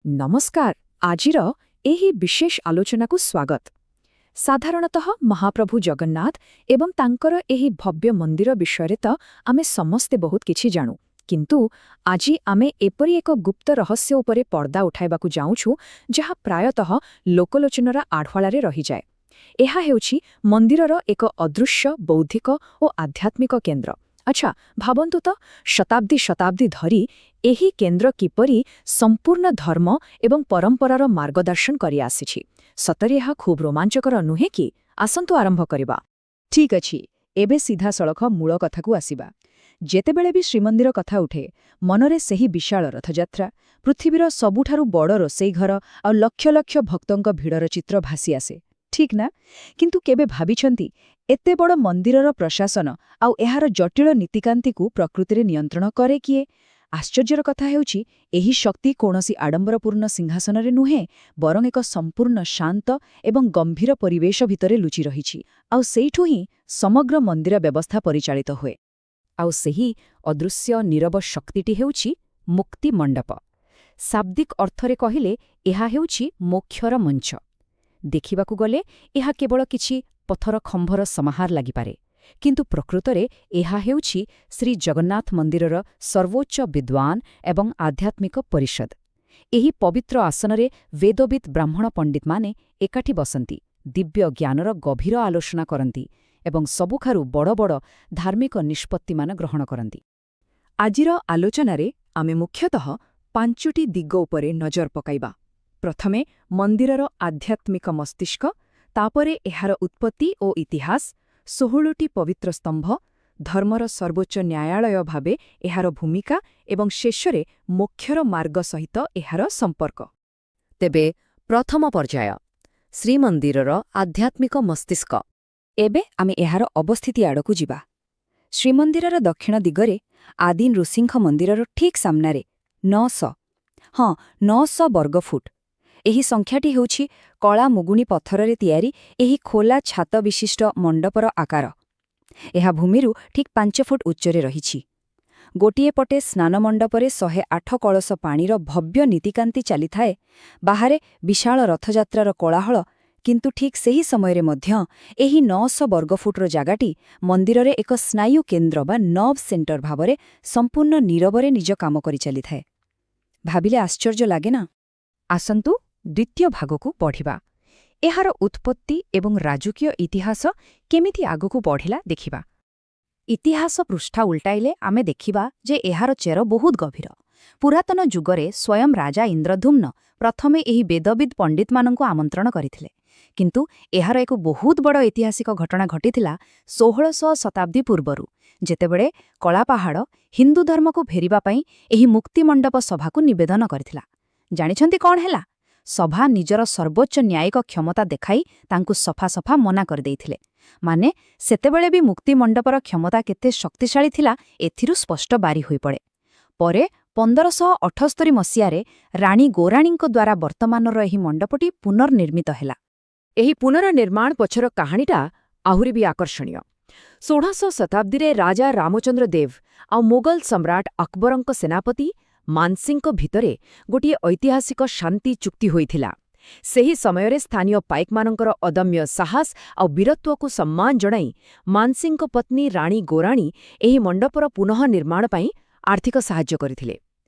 ନମସ୍କାର। ଆଜିର ଏହି ବିଶେଷ ଆଲୋଚନାକୁ ସ୍ୱାଗତ। ସାଧାରଣତଃ ମହାପ୍ରଭୁ ଜଗନ୍ନାଥ ଏବଂ ତାଙ୍କର ଏହି ଭବ୍ୟ ମନ୍ଦିର ବିଷୟରେ ତ ଆମେ ସମସ୍ତେ ବହୁତ କିଛି ଜାଣୁ। କିନ୍ତୁ ଆଜି ଆମେ ଏପରି ଏକ ଗୁପ୍ତ ରହସ୍ୟ ଉପରେ ପର୍ଦ୍ଦା ଉଠାଇବାକୁ ଯାଉଛୁ, ଯାହା ପ୍ରାୟତଃ ଲୋକଲୋଚନର ଆଢ଼ୁଆଳରେ ରହିଯାଏ। ଏହା ହେଉଛି ମନ୍ଦିରର ଏକ ଅଦୃଶ୍ୟ ବୌଦ୍ଧିକ ଓ ଆଧ୍ୟାତ୍ମିକ କେନ୍ଦ୍ର। ଆଚ୍ଛା, ଭାବନ୍ତୁ ତ, ଶତାବ୍ଦୀ ଶତାବ୍ଦୀ ଧରି ଏହି କେନ୍ଦ୍ର କିପରି ସମ୍ପୂର୍ଣ୍ଣ ଧର୍ମ ଏବଂ ପରମ୍ପରାର ମାର୍ଗଦର୍ଶନ କରିଆସିଛି। ସତରେ ଏହା ଖୁବ୍ ରୋମାଞ୍ଚକର ନୁହେଁ କି? ଆସନ୍ତୁ ଆରମ୍ଭ କରିବା। ଠିକ୍ ଅଛି, ଏବେ ସିଧାସଳଖ ମୂଳ କଥାକୁ ଆସିବା। ଯେତେବେଳେ ବି ଶ୍ରୀମନ୍ଦିର କଥା ଉଠେ, ମନରେ ସେହି ବିଶାଳ ରଥଯାତ୍ରା, ପୃଥିବୀର ସବୁଠାରୁ ବଡ଼ ରୋଷେଇ ଘର ଆଉ ଲକ୍ଷ ଲକ୍ଷ ଭକ୍ତଙ୍କ ଭିଡ଼ର ଚିତ୍ର ଭାସି ଆସେ, ଠିକ୍ ନା? କିନ୍ତୁ କେବେ ଭାବିଛନ୍ତି, ଏତେ ବଡ଼ ମନ୍ଦିରର ପ୍ରଶାସନ ଆଉ ଏହାର ଜଟିଳ ନୀତିକାନ୍ତିକୁ ପ୍ରକୃତିରେ ନିୟନ୍ତ୍ରଣ କରେ କିଏ? ଆଶ୍ଚର୍ଯ୍ୟର କଥା ହେଉଛି, ଏହି ଶକ୍ତି କୌଣସି ଆଡମ୍ବରପୂର୍ଣ୍ଣ ସିଂହାସନରେ ନୁହେଁ, ବରଂ ଏକ ସମ୍ପୂର୍ଣ୍ଣ ଶାନ୍ତ ଏବଂ ଗମ୍ଭୀର ପରିବେଶ ଭିତରେ ଲୁଚି ରହିଛି। ଆଉ ସେଇଠୁ ହିଁ ସମଗ୍ର ମନ୍ଦିର ବ୍ୟବସ୍ଥା ପରିଚାଳିତ ହୁଏ। ଆଉ ସେହି ଅଦୃଶ୍ୟ ନୀରବ ଶକ୍ତିଟି ହେଉଛି ମୁକ୍ତି ମଣ୍ଡପ। ଶାବ୍ଦିକ ଅର୍ଥରେ କହିଲେ ଏହା ହେଉଛି ମୋକ୍ଷର ମଞ୍ଚ। ଦେଖିବାକୁ ଗଲେ ଏହା କେବଳ କିଛି ପଥର ଖମ୍ଭର ସମାହାର ଲାଗିପାରେ, କିନ୍ତୁ ପ୍ରକୃତରେ ଏହା ହେଉଛି ଶ୍ରୀ ଜଗନ୍ନାଥ ମନ୍ଦିରର ସର୍ବୋଚ୍ଚ ବିଦ୍ୱାନ ଏବଂ ଆଧ୍ୟାତ୍ମିକ ପରିଷଦ। ଏହି ପବିତ୍ର ଆସନରେ ବେଦବିତ୍ ବ୍ରାହ୍ମଣ ପଣ୍ଡିତମାନେ ଏକାଠି ବସନ୍ତି, ଦିବ୍ୟ ଜ୍ଞାନର ଗଭୀର ଆଲୋଚନା କରନ୍ତି ଏବଂ ସବୁଠାରୁ ବଡ଼ ବଡ଼ ଧାର୍ମିକ ନିଷ୍ପତ୍ତିମାନ ଗ୍ରହଣ କରନ୍ତି। ଆଜିର ଆଲୋଚନାରେ ଆମେ ମୁଖ୍ୟତଃ ପାଞ୍ଚଟି ଦିଗ ଉପରେ ନଜର ପକାଇବା। ପ୍ରଥମେ ମନ୍ଦିରର ଆଧ୍ୟାତ୍ମିକ ମସ୍ତିଷ୍କ, ତାପରେ ଏହାର ଉତ୍ପତ୍ତି ଓ ଇତିହାସ, 16ଟି ପବିତ୍ର ସ୍ତମ୍ଭ, ଧର୍ମର ସର୍ବୋଚ୍ଚ ନ୍ୟାୟାଳୟ ଭାବେ ଏହାର ଭୂମିକା ଏବଂ ଶେଷରେ ମୋକ୍ଷର ମାର୍ଗ ସହିତ ଏହାର ସମ୍ପର୍କ। ତେବେ ପ୍ରଥମ ପର୍ଯ୍ୟାୟ, ଶ୍ରୀମନ୍ଦିରର ଆଧ୍ୟାତ୍ମିକ ମସ୍ତିଷ୍କ। ଏବେ ଆମେ ଏହାର ଅବସ୍ଥିତି ଆଡ଼କୁ ଯିବା। ଶ୍ରୀମନ୍ଦିରର ଦକ୍ଷିଣ ଦିଗରେ, ଆଦି ନୃସିଂହ ମନ୍ଦିରର ଠିକ୍ ସାମ୍ନାରେ, 900, ହଁ, 900 ବର୍ଗଫୁଟ। ଏହି ସଂଖ୍ୟାଟି ହେଉଛି କଳା ମୁଗୁନି ପଥରରେ ତିଆରି ଏହି ଖୋଲା ଛାତ ବିଶିଷ୍ଟ ମଣ୍ଡପର ଆକାର। ଏହା ଭୂମିରୁ ଠିକ୍ 5 ଫୁଟ ଉଚ୍ଚରେ ରହିଛି। ଗୋଟିଏ ପଟେ ସ୍ନାନ ମଣ୍ଡପରେ 108 କଳସ ପାଣିର ଭବ୍ୟ ନୀତିକାନ୍ତି ଚାଲିଥାଏ, ବାହାରେ ବିଶାଳ ରଥଯାତ୍ରାର କୋଳାହଳ, କିନ୍ତୁ ଠିକ୍ ସେହି ସମୟରେ ମଧ୍ୟ ଏହି 900 ବର୍ଗଫୁଟର ଜାଗାଟି ମନ୍ଦିରରେ ଏକ ସ୍ନାୟୁ କେନ୍ଦ୍ର ବା ନର୍ଭ ସେଣ୍ଟର ଭାବରେ ସମ୍ପୂର୍ଣ୍ଣ ନୀରବରେ ନିଜ କାମ କରିଚାଲିଥାଏ। ଭାବିଲେ ଆଶ୍ଚର୍ଯ୍ୟ ଲାଗେ ନା? ଆସନ୍ତୁ ଦ୍ୱିତୀୟ ଭାଗକୁ ପଢ଼ିବା। ଏହାର ଉତ୍ପତ୍ତି ଏବଂ ରାଜକୀୟ ଇତିହାସ କେମିତି ଆଗକୁ ବଢ଼ିଲା ଦେଖିବା। ଇତିହାସ ପୃଷ୍ଠା ଉଲଟାଇଲେ ଆମେ ଦେଖିବା ଯେ ଏହାର ଚେର ବହୁତ ଗଭୀର। ପୁରାତନ ଯୁଗରେ ସ୍ୱୟଂ ରାଜା ଇନ୍ଦ୍ରଦ୍ୟୁମ୍ନ ପ୍ରଥମେ ଏହି ବେଦବିଦ୍ ପଣ୍ଡିତମାନଙ୍କୁ ଆମନ୍ତ୍ରଣ କରିଥିଲେ। କିନ୍ତୁ ଏହାର ଏକ ବହୁତ ବଡ଼ ଐତିହାସିକ ଘଟଣା ଘଟିଥିଲା 1600 ଶତାବ୍ଦୀ ପୂର୍ବରୁ, ଯେତେବେଳେ କଳାପାହାଡ଼ ହିନ୍ଦୁ ଧର୍ମକୁ ଫେରିବା ପାଇଁ ଏହି ମୁକ୍ତିମଣ୍ଡପ ସଭାକୁ ନିବେଦନ କରିଥିଲା। ଜାଣିଛନ୍ତି କ'ଣ ହେଲା? ସଭା ନିଜର ସର୍ବୋଚ୍ଚ ନ୍ୟାୟିକ କ୍ଷମତା ଦେଖାଇ ତାଙ୍କୁ ସଫା ସଫା ମନା କରିଦେଇଥିଲେ। ମାନେ, ସେତେବେଳେ ବି ମୁକ୍ତିମଣ୍ଡପର କ୍ଷମତା କେତେ ଶକ୍ତିଶାଳୀ ଥିଲା, ଏଥିରୁ ସ୍ପଷ୍ଟ ବାରି ହୋଇପଡ଼େ। ପରେ 1578 ମସିହାରେ ରାଣୀ ଗୋରାଣୀଙ୍କ ଦ୍ୱାରା ବର୍ତ୍ତମାନର ଏହି ମଣ୍ଡପଟି ପୁନର୍ନିର୍ମିତ ହେଲା। ଏହି ପୁନର୍ନିର୍ମାଣ ପଛର କାହାଣୀଟା ଆହୁରି ବି ଆକର୍ଷଣୀୟ। 16ଶ ଶତାବ୍ଦୀରେ ରାଜା ରାମଚନ୍ଦ୍ର ଦେବ ଆଉ ମୋଗଲ ସମ୍ରାଟ ଆକବରଙ୍କ ସେନାପତି ମାନସିଂଙ୍କ ଭିତରେ ଗୋଟିଏ ଐତିହାସିକ ଶାନ୍ତି ଚୁକ୍ତି ହୋଇଥିଲା। ସେହି ସମୟରେ ସ୍ଥାନୀୟ ପାଇକମାନଙ୍କର ଅଦମ୍ୟ ସାହସ ଆଉ ବୀରତ୍ୱକୁ ସମ୍ମାନ ଜଣାଇ ମାନସିଂଙ୍କ ପତ୍ନୀ ରାଣୀ ଗୋରାଣୀ ଏହି ମଣ୍ଡପର ପୁନଃ ନିର୍ମାଣ ପାଇଁ ଆର୍ଥିକ ସାହାଯ୍ୟ କରିଥିଲେ।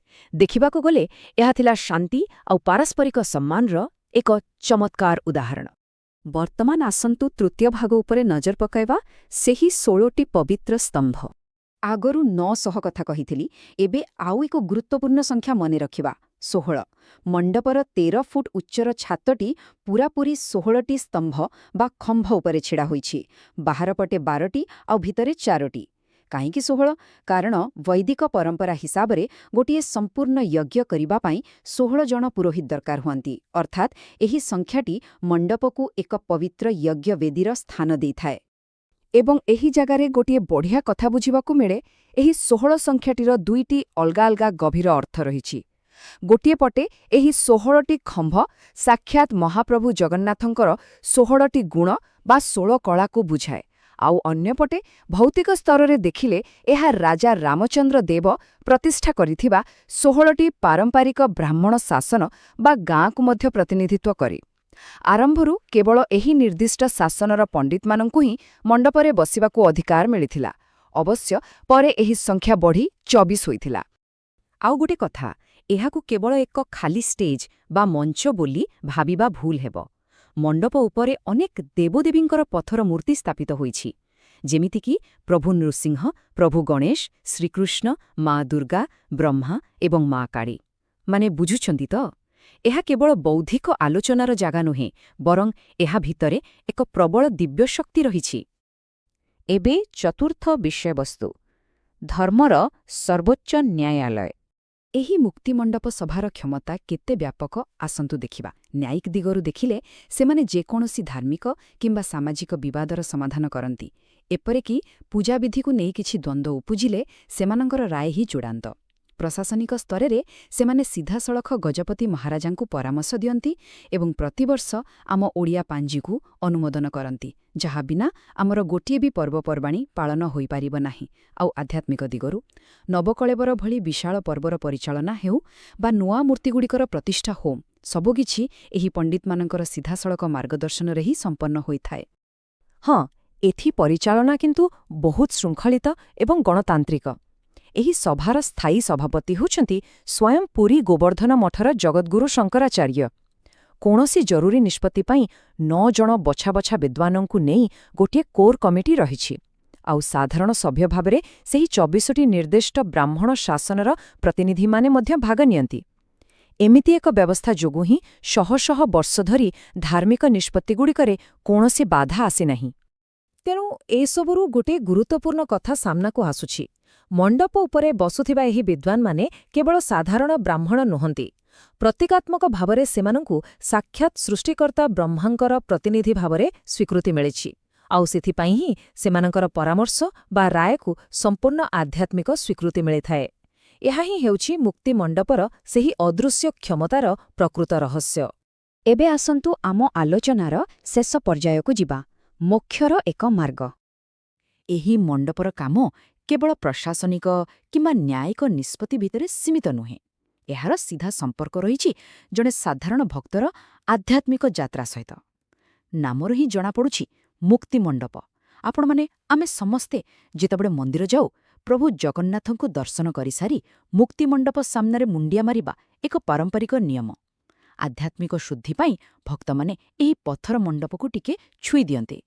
ଦେଖିବାକୁ ଗଲେ ଏହା ଥିଲା ଶାନ୍ତି ଆଉ ପାରସ୍ପରିକ ସମ୍ମାନର ଏକ ଚମତ୍କାର ଉଦାହରଣ। ବର୍ତ୍ତମାନ ଆସନ୍ତୁ ତୃତୀୟ ଭାଗ ଉପରେ ନଜର ପକାଇବା, ସେହି 16ଟି ପବିତ୍ର ସ୍ତମ୍ଭ। ଆଗରୁ 900 କଥା କହିଥିଲି, ଏବେ ଆଉ ଏକ ଗୁରୁତ୍ୱପୂର୍ଣ୍ଣ ସଂଖ୍ୟା ମନେ ରଖିବା, 16। ମଣ୍ଡପର 13 ଫୁଟ ଉଚ୍ଚର ଛାତଟି ପୂରାପୂରି 16ଟି ସ୍ତମ୍ଭ ବା ଖମ୍ଭ ଉପରେ ଛିଡ଼ା ହୋଇଛି। ବାହାର ପଟେ 12ଟି ଆଉ ଭିତରେ ଚାରୋଟି। କାହିଁକି 16? କାରଣ ବୈଦିକ ପରମ୍ପରା ହିସାବରେ ଗୋଟିଏ ସମ୍ପୂର୍ଣ୍ଣ ଯଜ୍ଞ କରିବା ପାଇଁ 16 ଜଣ ପୁରୋହିତ ଦରକାର ହୁଅନ୍ତି। ଅର୍ଥାତ୍ ଏହି ସଂଖ୍ୟାଟି ମଣ୍ଡପକୁ ଏକ ପବିତ୍ର ଯଜ୍ଞବେଦୀର ସ୍ଥାନ ଦେଇଥାଏ। ଏବଂ ଏହି ଜାଗାରେ ଗୋଟିଏ ବଢ଼ିଆ କଥା ବୁଝିବାକୁ ମିଳେ। ଏହି 16 ସଂଖ୍ୟାଟିର ଦୁଇଟି ଅଲଗା ଅଲଗା ଗଭୀର ଅର୍ଥ ରହିଛି। ଗୋଟିଏ ପଟେ ଏହି 16ଟି ଖମ୍ଭ ସାକ୍ଷାତ ମହାପ୍ରଭୁ ଜଗନ୍ନାଥଙ୍କର 16ଟି ଗୁଣ ବା 16 କଳାକୁ ବୁଝାଏ, ଆଉ ଅନ୍ୟପଟେ ଭୌତିକ ସ୍ତରରେ ଦେଖିଲେ ଏହା ରାଜା ରାମଚନ୍ଦ୍ର ଦେବ ପ୍ରତିଷ୍ଠା କରିଥିବା 16ଟି ପାରମ୍ପରିକ ବ୍ରାହ୍ମଣ ଶାସନ ବା ଗାଁକୁ ମଧ୍ୟ ପ୍ରତିନିଧିତ୍ୱ କରେ। ଆରମ୍ଭରୁ କେବଳ ଏହି ନିର୍ଦ୍ଦିଷ୍ଟ ଶାସନର ପଣ୍ଡିତମାନଙ୍କୁ ହିଁ ମଣ୍ଡପରେ ବସିବାକୁ ଅଧିକାର ମିଳିଥିଲା। ଅବଶ୍ୟ ପରେ ଏହି ସଂଖ୍ୟା ବଢ଼ି 24 ହୋଇଥିଲା। ଆଉ ଗୋଟେ କଥା, ଏହାକୁ କେବଳ ଏକ ଖାଲି ଷ୍ଟେଜ୍ ବା ମଞ୍ଚ ବୋଲି ଭାବିବା ଭୁଲ ହେବ। ମଣ୍ଡପ ଉପରେ ଅନେକ ଦେବଦେବୀଙ୍କର ପଥର ମୂର୍ତ୍ତି ସ୍ଥାପିତ ହୋଇଛି, ଯେମିତିକି ପ୍ରଭୁ ନୃସିଂହ, ପ୍ରଭୁ ଗଣେଶ, ଶ୍ରୀକୃଷ୍ଣ, ମା ଦୁର୍ଗା, ବ୍ରହ୍ମା ଏବଂ ମା କାଳୀ। ମାନେ ବୁଝୁଛନ୍ତି ତ, ଏହା କେବଳ ବୌଦ୍ଧିକ ଆଲୋଚନାର ଜାଗା ନୁହେଁ, ବରଂ ଏହା ଭିତରେ ଏକ ପ୍ରବଳ ଦିବ୍ୟଶକ୍ତି ରହିଛି। ଏବେ ଚତୁର୍ଥ ବିଷୟବସ୍ତୁ, ଧର୍ମର ସର୍ବୋଚ୍ଚ ନ୍ୟାୟାଳୟ। ଏହି ମୁକ୍ତିମଣ୍ଡପ ସଭାର କ୍ଷମତା କେତେ ବ୍ୟାପକ, ଆସନ୍ତୁ ଦେଖିବା। ନ୍ୟାୟିକ ଦିଗରୁ ଦେଖିଲେ ସେମାନେ ଯେକୌଣସି ଧାର୍ମିକ କିମ୍ବା ସାମାଜିକ ବିବାଦର ସମାଧାନ କରନ୍ତି। ଏପରିକି ପୂଜାବିଧିକୁ ନେଇ କିଛି ଦ୍ୱନ୍ଦ୍ୱ ଉପୁଜିଲେ ସେମାନଙ୍କର ରାୟ ହିଁ ଚୂଡ଼ାନ୍ତ। ପ୍ରଶାସନିକ ସ୍ତରରେ ସେମାନେ ସିଧାସଳଖ ଗଜପତି ମହାରାଜାଙ୍କୁ ପରାମର୍ଶ ଦିଅନ୍ତି ଏବଂ ପ୍ରତିବର୍ଷ ଆମ ଓଡ଼ିଆ ପାଞ୍ଜିକୁ ଅନୁମୋଦନ କରନ୍ତି, ଯାହା ବିନା ଆମର ଗୋଟିଏ ବି ପର୍ବପର୍ବାଣୀ ପାଳନ ହୋଇପାରିବ ନାହିଁ। ଆଉ ଆଧ୍ୟାତ୍ମିକ ଦିଗରୁ ନବକଳେବର ଭଳି ବିଶାଳ ପର୍ବର ପରିଚାଳନା ହେଉ ବା ନୂଆ ମୂର୍ତ୍ତିଗୁଡ଼ିକର ପ୍ରତିଷ୍ଠା ହୋମ୍, ସବୁକିଛି ଏହି ପଣ୍ଡିତମାନଙ୍କର ସିଧାସଳଖ ମାର୍ଗଦର୍ଶନରେ ହିଁ ସମ୍ପନ୍ନ ହୋଇଥାଏ। ହଁ, ଏଥି ପରିଚାଳନା କିନ୍ତୁ ବହୁତ ଶୃଙ୍ଖଳିତ ଏବଂ ଗଣତାନ୍ତ୍ରିକ। ଏହି ସଭାର ସ୍ଥାୟୀ ସଭାପତି ହେଉଛନ୍ତି ସ୍ୱୟଂ ପୁରୀ ଗୋବର୍ଦ୍ଧନ ମଠର ଜଗଦ୍ଗୁରୁ ଶଙ୍କରାଚାର୍ଯ୍ୟ। କୌଣସି ଜରୁରୀ ନିଷ୍ପତ୍ତି ପାଇଁ 9 ଜଣ ବଛା ବଛା ବିଦ୍ୱାନଙ୍କୁ ନେଇ ଗୋଟିଏ କୋର୍ କମିଟି ରହିଛି। ଆଉ ସାଧାରଣ ସଭ୍ୟ ଭାବରେ ସେହି 24ଟି ନିର୍ଦ୍ଦିଷ୍ଟ ବ୍ରାହ୍ମଣ ଶାସନର ପ୍ରତିନିଧିମାନେ ମଧ୍ୟ ଭାଗ ନିଅନ୍ତି। ଏମିତି ଏକ ବ୍ୟବସ୍ଥା ଯୋଗୁଁ ହିଁ ଶହ ଶହ ବର୍ଷ ଧରି ଧାର୍ମିକ ନିଷ୍ପତ୍ତିଗୁଡ଼ିକରେ କୌଣସି ବାଧା ଆସିନାହିଁ। ତେଣୁ ଏସବୁରୁ ଗୋଟିଏ ଗୁରୁତ୍ୱପୂର୍ଣ୍ଣ କଥା ସାମ୍ନାକୁ ଆସୁଛି। ମଣ୍ଡପ ଉପରେ ବସୁଥିବା ଏହି ବିଦ୍ୱାନମାନେ କେବଳ ସାଧାରଣ ବ୍ରାହ୍ମଣ ନୁହନ୍ତି। ପ୍ରତୀକାତ୍ମକ ଭାବରେ ସେମାନଙ୍କୁ ସାକ୍ଷାତ ସୃଷ୍ଟିକର୍ତ୍ତା ବ୍ରହ୍ମାଙ୍କର ପ୍ରତିନିଧି ଭାବରେ ସ୍ୱୀକୃତି ମିଳିଛି। ଆଉ ସେଥିପାଇଁ ହିଁ ସେମାନଙ୍କର ପରାମର୍ଶ ବା ରାୟକୁ ସମ୍ପୂର୍ଣ୍ଣ ଆଧ୍ୟାତ୍ମିକ ସ୍ୱୀକୃତି ମିଳିଥାଏ। ଏହା ହିଁ ହେଉଛି ମୁକ୍ତି ମଣ୍ଡପର ସେହି ଅଦୃଶ୍ୟ କ୍ଷମତାର ପ୍ରକୃତ ରହସ୍ୟ। ଏବେ ଆସନ୍ତୁ ଆମ ଆଲୋଚନାର ଶେଷ ପର୍ଯ୍ୟାୟକୁ ଯିବା, ମୋକ୍ଷର ଏକ ମାର୍ଗ। ଏହି ମଣ୍ଡପର କାମ କେବଳ ପ୍ରଶାସନିକ କିମ୍ବା ନ୍ୟାୟିକ ନିଷ୍ପତ୍ତି ଭିତରେ ସୀମିତ ନୁହେଁ। ଏହାର ସିଧା ସମ୍ପର୍କ ରହିଛି ଜଣେ ସାଧାରଣ ଭକ୍ତର ଆଧ୍ୟାତ୍ମିକ ଯାତ୍ରା ସହିତ। ନାମରୁ ହିଁ ଜଣାପଡ଼ୁଛି, ମୁକ୍ତିମଣ୍ଡପ। ଆପଣମାନେ, ଆମେ ସମସ୍ତେ ଯେତେବେଳେ ମନ୍ଦିର ଯାଉ, ପ୍ରଭୁ ଜଗନ୍ନାଥଙ୍କୁ ଦର୍ଶନ କରିସାରି ମୁକ୍ତିମଣ୍ଡପ ସାମ୍ନାରେ ମୁଣ୍ଡିଆ ମାରିବା ଏକ ପାରମ୍ପରିକ ନିୟମ। ଆଧ୍ୟାତ୍ମିକ ଶୁଦ୍ଧି ପାଇଁ ଭକ୍ତମାନେ ଏହି ପଥର ମଣ୍ଡପକୁ ଟିକେ ଛୁଇଁ ଦିଅନ୍ତି।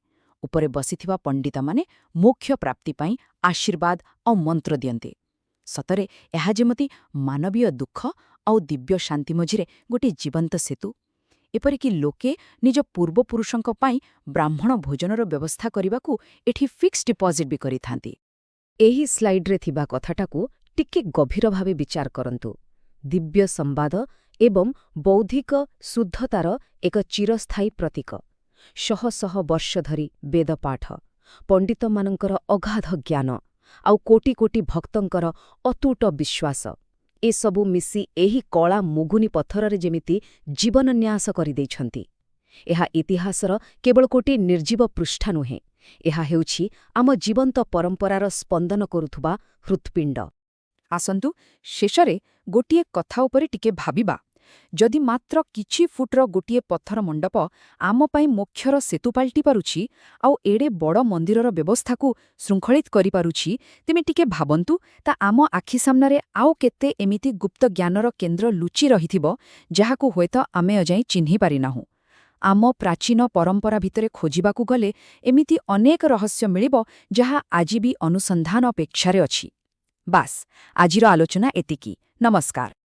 ଉପରେ ବସିଥିବା ପଣ୍ଡିତମାନେ ମୋକ୍ଷ ପ୍ରାପ୍ତି ପାଇଁ ଆଶୀର୍ବାଦ ଆଉ ମନ୍ତ୍ର ଦିଅନ୍ତି। ସତରେ ଏହା ଯେମିତି ମାନବୀୟ ଦୁଃଖ ଆଉ ଦିବ୍ୟ ଶାନ୍ତି ମଝିରେ ଗୋଟିଏ ଜୀବନ୍ତ ସେତୁ। ଏପରିକି ଲୋକେ ନିଜ ପୂର୍ବପୁରୁଷଙ୍କ ପାଇଁ ବ୍ରାହ୍ମଣ ଭୋଜନର ବ୍ୟବସ୍ଥା କରିବାକୁ ଏଠି ଫିକ୍ସ ଡିପୋଜିଟ୍ ବି କରିଥାନ୍ତି। ଏହି ସ୍ଲାଇଡ୍ରେ ଥିବା କଥାଟାକୁ ଟିକେ ଗଭୀର ଭାବେ ବିଚାର କରନ୍ତୁ। ଦିବ୍ୟ ସମ୍ବାଦ ଏବଂ ବୌଦ୍ଧିକ ଶୁଦ୍ଧତାର ଏକ ଚିରସ୍ଥାୟୀ ପ୍ରତୀକ। ଶହ ଶହ ବର୍ଷ ଧରି ବେଦପାଠ, ପଣ୍ଡିତମାନଙ୍କର ଅଗାଧ ଜ୍ଞାନ ଆଉ କୋଟି କୋଟି ଭକ୍ତଙ୍କର ଅତୁଟ ବିଶ୍ୱାସ, ଏସବୁ ମିଶି ଏହି କଳା ମୁଗୁନି ପଥରରେ ଯେମିତି ଜୀବନନ୍ୟାସ କରିଦେଇଛନ୍ତି। ଏହା ଇତିହାସର କେବଳ ଗୋଟିଏ ନିର୍ଜୀବ ପୃଷ୍ଠା ନୁହେଁ, ଏହା ହେଉଛି ଆମ ଜୀବନ୍ତ ପରମ୍ପରାର ସ୍ପନ୍ଦନ କରୁଥିବା ହୃତ୍ପିଣ୍ଡ। ଆସନ୍ତୁ ଶେଷରେ ଗୋଟିଏ କଥା ଉପରେ ଟିକେ ଭାବିବା। ଯଦି ମାତ୍ର କିଛି ଫୁଟର ଗୋଟିଏ ପଥର ମଣ୍ଡପ ଆମ ପାଇଁ ମୋକ୍ଷର ସେତୁ ପାଲଟି ପାରୁଛି ଆଉ ଏଡ଼େ ବଡ଼ ମନ୍ଦିରର ବ୍ୟବସ୍ଥାକୁ ଶୃଙ୍ଖଳିତ କରିପାରୁଛି, ତେବେ ଟିକେ ଭାବନ୍ତୁ ତା ଆମ ଆଖି ସାମ୍ନାରେ ଆଉ କେତେ ଏମିତି ଗୁପ୍ତ ଜ୍ଞାନର କେନ୍ଦ୍ର ଲୁଚି ରହିଥିବ, ଯାହାକୁ ହୁଏତ ଆମେ ଏଯାଏଁ ଚିହ୍ନି ପାରିନାହୁଁ। ଆମ ପ୍ରାଚୀନ ପରମ୍ପରା ଭିତରେ ଖୋଜିବାକୁ ଗଲେ ଏମିତି ଅନେକ ରହସ୍ୟ ମିଳିବ, ଯାହା ଆଜି ବି ଅନୁସନ୍ଧାନ ଅପେକ୍ଷାରେ ଅଛି। ବାସ୍, ଆଜିର ଆଲୋଚନା ଏତିକି। ନମସ୍କାର।